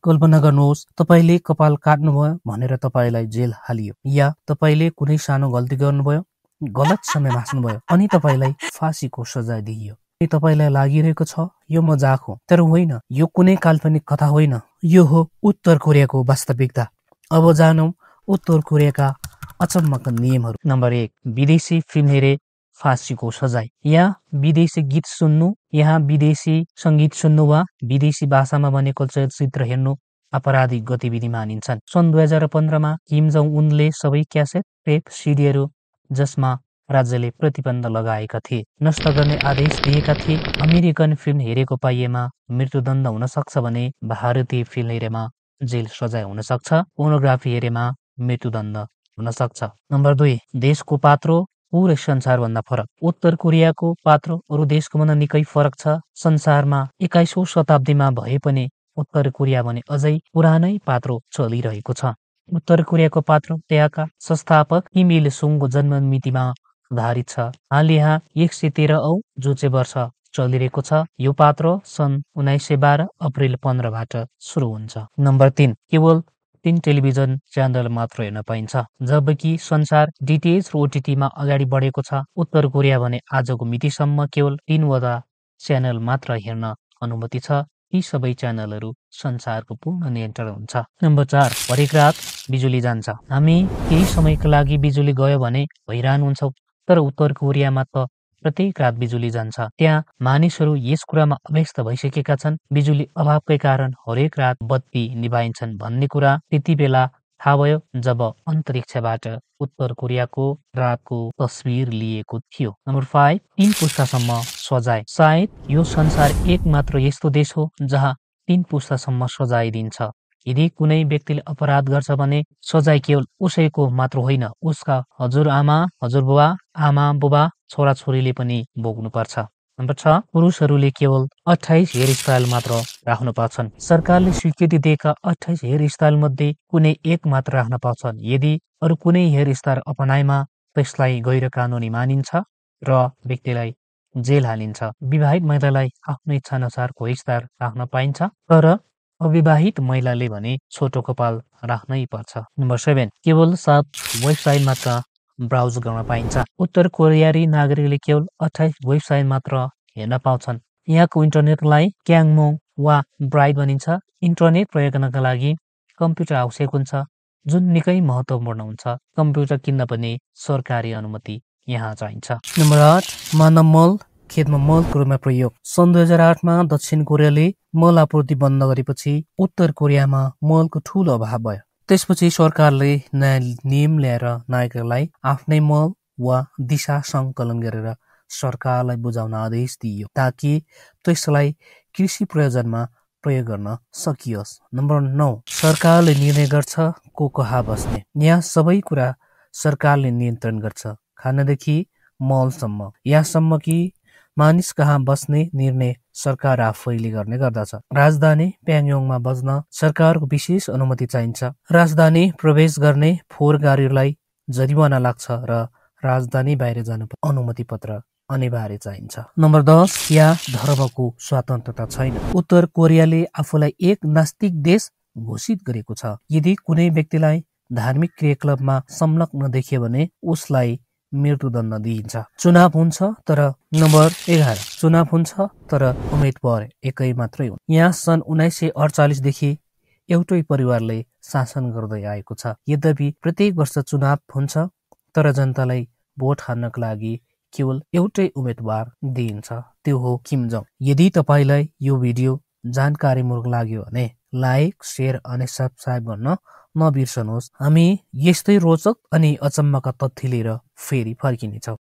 कल्पना गर्नुहोस् तपाईले कपाल काट्नुभयो भनेर तपाईलाई जेल हालियो, या तपाईले कुनै सानो गल्ती गर्नुभयो, गलत समय हाँस्नुभयो अनि तपाईलाई फाँसीको सजाय दिइयो। तपाईलाई लागिरहेको छ यो मजाक हो, तर होइन, यो कुनै काल्पनिक कथा होइन, यो हो उत्तर कोरियाको वास्तविकता। अब जानौं उत्तर कोरियाका अचम्मका नियमहरू। नम्बर 1, विदेशी फिल्म हेरे फाँसीको सजाय। यहाँ विदेशी गीत सुन्नु, यहाँ विदेशी संगीत सुन्नु वा विदेशी भाषामा बनेको चलचित्र हेर्नु आपराधिक गतिविधि मानिन्छन्। सन् 2015मा किम जोङ उनले सबै क्यासेट टेप सिडीहरू जसमा राज्यले प्रतिबन्ध लगाएका थिए नष्ट गर्ने आदेश दिएका थिए। अमेरिकन फिल्म हेरेको पाइएमा मृत्युदण्ड हुन सक्छ भने भारतीय फिल्म हेरेमा जेल सजाय हुन सक्छ। पोर्नोग्राफी हेरेमा मृत्युदण्ड हुन सक्छ। नम्बर 2, देशको पात्रो पुरै संसारभन्दा फरक। उत्तर कोरियाको पात्रो अरू देशको भन्दा निकै फरक छ। संसारमा 21औं शताब्दीमा भए पनि उत्तर कोरिया भने अझै पुरानै पात्रो चलिरहेको छ। उत्तर कोरियाको पात्रो त्यहाँका संस्थापक किम इल सुङको जन्म मितिमा आधारित छ। हाल यहाँ 113औं जुचे वर्ष चलिरहेको छ। यो पात्रो सन् 1912 अप्रिल 15बाट सुरु हुन्छ। नम्बर 3, केवल 3 टेलिभिजन च्यानल मात्र हेर्न पाइन्छ, जबकि संसार डिटिएच र ओटिटीमा अगाडि बढेको छ। उत्तर कोरिया भने आजको मितिसम्म केवल 3 वटा च्यानल मात्र हेर्न अनुमति छ। यी सबै च्यानलहरू संसारको पूर्ण नियन्त्रण हुन्छ। नम्बर 4, हरेक रात बिजुली जान्छ। हामी केही समयका लागि बिजुली गयो भने हैरान हुन्छौँ, तर उत्तर कोरियामा त प्रत्येक रात बिजुली जान्छ। त्यहाँ मानिसहरू यस कुरामा अभ्यस्त भइसकेका छन्। बिजुली अभावकै कारण हरेक रात बत्ती निभाइन्छन् भन्ने कुरा त्यति बेला थाहा भयो जब अन्तरिक्षबाट उत्तर कोरियाको रातको तस्बिर लिएको थियो। नम्बर 5, 3 पुस्तासम्म सजाय। सायद यो संसार एक मात्र यस्तो देश हो जहाँ 3 पुस्तासम्म सजाय दिन्छ। यदि कुनै व्यक्तिले अपराध गर्छ भने सजाय केवल उसैको मात्र होइन, उसका हजुरआमा, हजुरबुबा, आमा बुबा, छोराछोरीले पनि भोग्नुपर्छ। नम्बर 6, पुरुषहरूले केवल 28 हेयर स्टाइल मात्र राख्न पाउँछन्। सरकारले स्वीकृति दिएका 28 हेयर स्टाइल मध्ये कुनै एक मात्र राख्न पाउँछन्। यदि अरू कुनै हेयर स्टाइल अपनाएमा त्यसलाई गैर कानुनी मानिन्छ र व्यक्तिलाई जेल हालिन्छ। विवाहित महिलालाई आफ्नो इच्छा अनुसारको हेयर स्टाइल राख्न पाइन्छ, तर अविवाहित महिलाले भने छोटो कपाल राख्नै पर्छ। नम्बर 7, केवल 7 वेबसाइट मात्र ब्राउज गर्न पाइन्छ। उत्तर कोरियाली नागरिकले केवल 28 वेबसाइट मात्र हेर्न पाउँछन्। यहाँको इन्टरनेटलाई क्याङमोङ वा ब्राइट भनिन्छ। इन्टरनेट प्रयोग गर्नका लागि कम्प्युटर आवश्यक हुन्छ, जुन निकै महत्त्वपूर्ण हुन्छ। कम्प्युटर किन्न पनि सरकारी अनुमति यहाँ चाहिन्छ। नम्बर 8, मानव मल खेतमा मलको रूपमा प्रयोग। सन् 2008मा दक्षिण कोरियाले मल आपूर्ति बन्द गरेपछि उत्तर कोरियामा मलको ठूलो अभाव भयो। त्यसपछि सरकारले नयाँ नियम ल्याएर नागरिकलाई आफ्नै मल वा दिशा सङ्कलन गरेर सरकारलाई बुझाउन आदेश दिइयो ताकि त्यसलाई कृषि प्रयोजनमा प्रयोग गर्न सकियोस्। नम्बर 9, सरकारले निर्णय गर्छ को कहाँ बस्ने। यहाँ सबै कुरा सरकारले नियन्त्रण गर्छ, खानादेखि मलसम्म, यहाँसम्म कि मानिस कहाँ बस्ने निर्णय सरकार आफैले गर्ने गर्दछ। राजधानी प्याङयोङमा बस्न सरकारको विशेष अनुमति चाहिन्छ। राजधानी प्रवेश गर्ने फोहोर गाडीलाई जरिवाना लाग्छ र राजधानी बाहिर जानु अनुमति पत्र अनिवार्य चाहिन्छ। नम्बर 10, यहाँ धर्मको स्वतन्त्रता छैन। उत्तर कोरियाले आफूलाई एक नास्तिक देश घोषित गरेको छ। यदि कुनै व्यक्तिलाई धार्मिक क्रियाकलापमा संलग्न देखियो भने उसलाई मृत्युदण्ड दिइन्छ। चुनाव हुन्छ तर नम्बर 11, चुनाव हुन्छ तर उम्मेदवार एकै मात्रै हुन्। यहाँ सन् 1948 देखि एउटै परिवारले शासन गर्दै आएको छ। यद्यपि प्रत्येक वर्ष चुनाव हुन्छ तर जनतालाई भोट हाल्नका लागि केवल एउटै उम्मेदवार दिइन्छ, त्यो हो किम जोङ। यदि तपाईलाई यो भिडियो जानकारीमूलक लाग्यो भने लाइक, शेयर अनि सब्स्क्राइब गर्न नबिर्सनुहोस्। हामी यस्तै रोचक अनि अचम्मका तथ्य लिएर फेरि फर्किनेछौँ।